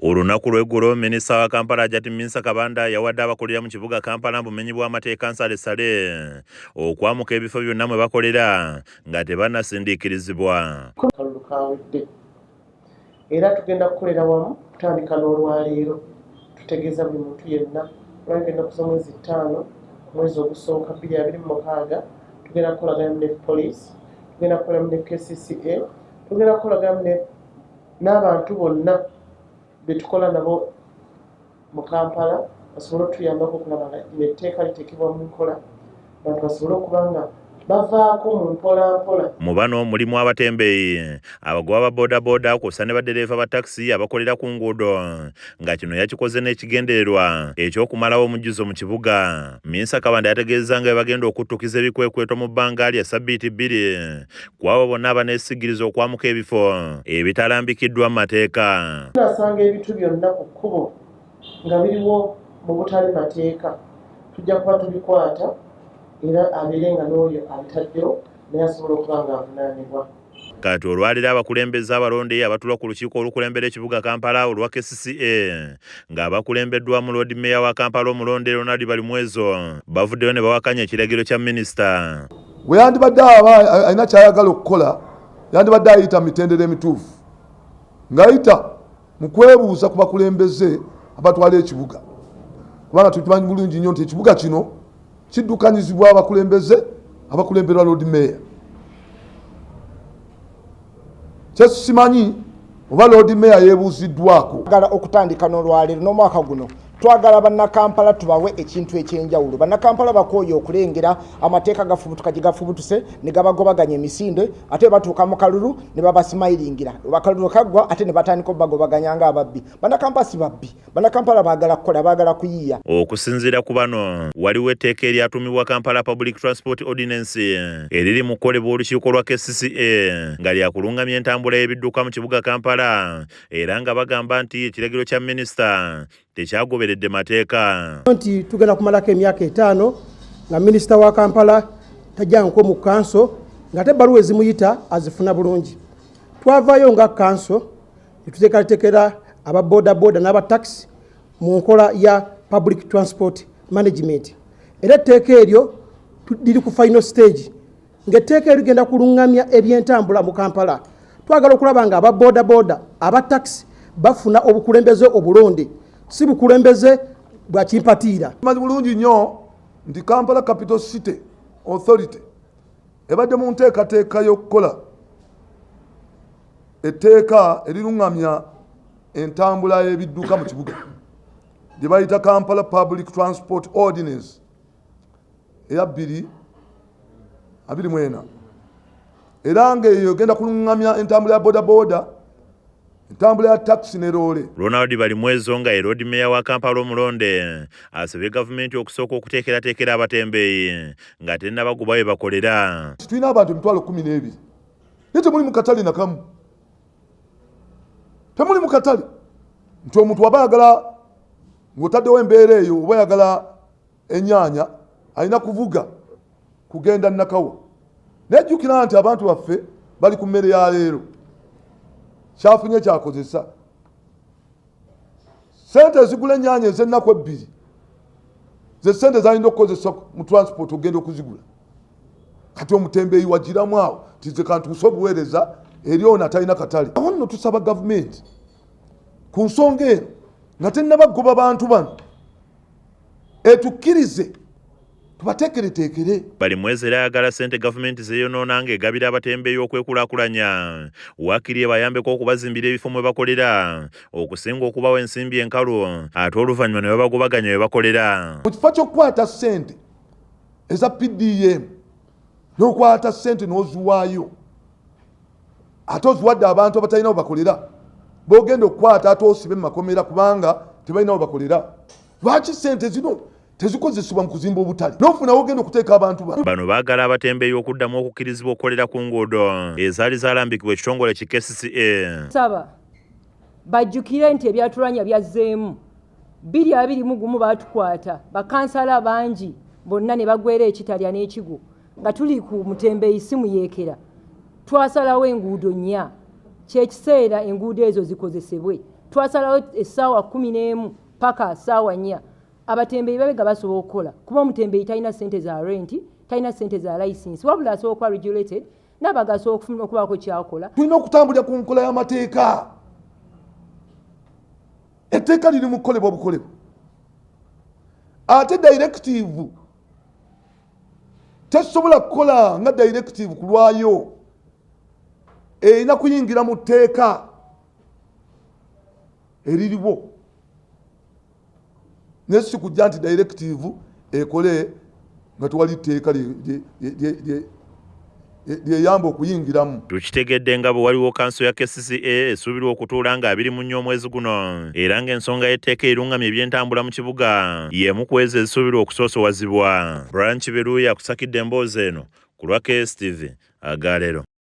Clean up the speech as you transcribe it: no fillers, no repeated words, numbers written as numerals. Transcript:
Olunaku lw'eggulo, minisita wa Kampala Hajati Minsa Kabanda yawadde abakulira mu kibuga Kampala bumenyi bw'amateeka nsalesale okwamuka ebifo byonna mwe bakolera nga tebannasindiikirizibwa. Akalulu kawedde era tugenda kukolera wamu kutandika n'olwaleero. Tutegeeza buli muntu yenna olwagenda ennaku z'omwezi 5, mwezi ogusooka 2026, tugenda kukolagana ne police, tugenda kukolamu ne KCCA, tugenda kukolagana n'abantu bonna betukola nabo mu Kampala basobole otuyambako okulaba nga lino etteeka liteekebwa mu nkola, abantu basobole okuba nga bavaako mu mpola mpola. Mu bano mulimu abatembeeyi, abagoba ba bodaboda kw'ossa ne baddereeva ba takisi abakolera ku nguudo, nga kino yakikoze n'ekigendererwa eky'okumalawo omujjuzo mu kibuga. Minsa Kabanda yategeezezza nga bwe bagenda okuttukiza ebikwekweto mu bbanga lya ssabbiiti 2 ku abo bonna abaneesigiriza okwamuka ebifo ebitalambikiddwa mu mateeka. Tunasanga ebintu byonna ku kkubo nga biriwo mu butali mateeka, tujja kuba tubikwata era abeere nga n'oyo abitaddewo naye asobola okuba nga avunaanibwa. Kati olwaleero abakulembeze abalonde abatula ku lukiiko olukulembera ekibuga Kampala olwa KCCA ng'abakulembeddwamu Lord Mayor wa Kampala omulonde Ronald Balimwezo bavuddeyo ne bawakanya ekiragiro kya minisita. Bwe yandibadde aba alina ky'ayagala okukola, yandibadde ayita mitendera emituufu ng'ayita mu kwebuuza ku bakulembeze abatwala ekibuga, kubanga tukimanyi bulungi nnyo nti ekibuga kino kiddukanyizibwa abakulembeze abakulemberwa Lord Mayor. Kyesimanyi oba Lord Mayor yeebuuziddwako. Twagala okutandika n'olwaleero n'omwaka guno, twagala bannakampala tubawe ekintu ekyenjawulo. Bannakampala bakooye okulengera amateeka gafubutuka gye gafubutuse ne gabagobaganya emisinde, ate batuuka mu kalulu ne babasimayiringira, akalulu kaggwa ate ne batandika obagobaganya ng'ababbi. Bannakampala si babbi, bannakampala baagala kukola, baagala kuyiiya. Okusinziira ku bano, waliwo etteeka eryatumibwa Kampala Public Transport Ordinance eriri mu kukolebwa olukiiko lwa KCCA nga lyakulungamya entambula y'ebidduka mu kibuga Kampala, era nga bagamba nti ekiragiro kya minisita tekyagoberedde mateeka. Nti tugenda kumalako emyaka 5 nga minisita wa Kampala tajjanko mu kanso, ng'ate ebbaluwa ezimuyita azifuna bulungi. Twavaayo nga kanso ne tuteekateekera aba bodaboda n'aba takisi mu nkola ya public transport management, era etteeka eryo liri ku final stage, ng'etteeka eryo ligenda kulungamya ebyentambula mu Kampala. Twagala okulaba nga aba bodaboda, aba takisi bafuna obukulembeze obulonde, si bukulembeze bwa kimpatiira. Tumanyi bulungi nnyo nti Kampala Capital City Authority ebadde mu nteekateeka y'okukola etteeka erirungamya entambula y'ebidduka mu kibuga lye bayita Kampala Public Transport Ordinance eya 2024, era ng'eyo egenda kulungamya entambula ya bodaboda, entambula ya takisi ne loole. Ronald Balimwezo nga ye Lord Mayor wa Kampala omulonde asabye gavumenti okusooka okuteekerateekera abatembeeyi nga tennabagoba we bakolera. Tulina abantu 120,000 naye temuli mu katale nakamu, temuli mu katale nti omuntu aba ayagala ng'otaddewo embeera eyo, oba ayagala ennyaanya alina kuvuga kugenda Nakawa. Naye jjukira nti abantu baffe bali ku mmere ya leero, kyafunye kyakozesa sente ezigula ennyaanya ez'ennaku 2 ze sente zalina okukozesa mu transport okugenda okuzigula. Kati omutembeeyi wagiramu awo nti nze kantuuse obuweereza eri ono atalina katale. Awo nno tusaba gavumenti ku nsonga eno nga tennabagoba bantu bano etukkirize tubateekereteekere. Balimwezo era ayagala ssente gavumenti zeeyonoona ng'egabira abatembeeyi okwekulaakulanya waakiri ebayambeko okubazimbira ebifo mwe bakolera okusinga okubawa ensimbi enkalu ate oluvannyuma ne babagobaganya we bakolera. Mu kifo ky'okukwata ssente eza PDM n'okwata ssente n'oziwaayo ate oziwadde abantu abatalina we bakolera, b'ogenda okukwata ate osibe mu makomera kubanga tebalina we bakolera. Lwaki ssente zino tezikozesebwa mu kuzimba obutale n'ofuna w'ogenda okuteeka abantu bano? Bano baagala abatembeeyi okuddamu okukkirizibwa okukolera ku nguudo ezaali zaalambikibwa ekitongole ki KCCA. Saba bajjukire nti ebyatulwanya byazzeemu 2021, baatukwata bakansala bangi bonna ne bagwera ekitalya n'ekigo nga tuli ku mutembeeyi si muyeekera. Twasalawo enguudo 4, kyekiseera enguudo ezo zikozesebwe. Twasalawo essaawa 11 paka ssaawa 4 abatembeeyi babe nga basobola okukola, kuba omutembeeyi talina ssente za renti, talina ssente za layisinsi, wabula asobola okuba regulated n'abaga asobola okubaako kyakola. Tulina okutambulira ku nkola y'amateeka. Etteeka liri mu kukolebwa bukolebwa, ate directive tesobola kukola nga directive ku lwayo, erina kuyingira mu tteeka eririwo, naye si kujja nti directive ekole nga tewali tteeka lyeyamba okuyingiramu. Tukitegedde nga bwe waliwo kanso ya KCCA esuubirwa okutuula nga 24 omwezi guno, era ng'ensonga y'etteeka erungamya ebyentambula mu kibuga y'emu ku ezo ezisuubirwa okusoosowazibwa. Branch Beruya akusakidde emboozi eno ku lwa KSTV agaleero.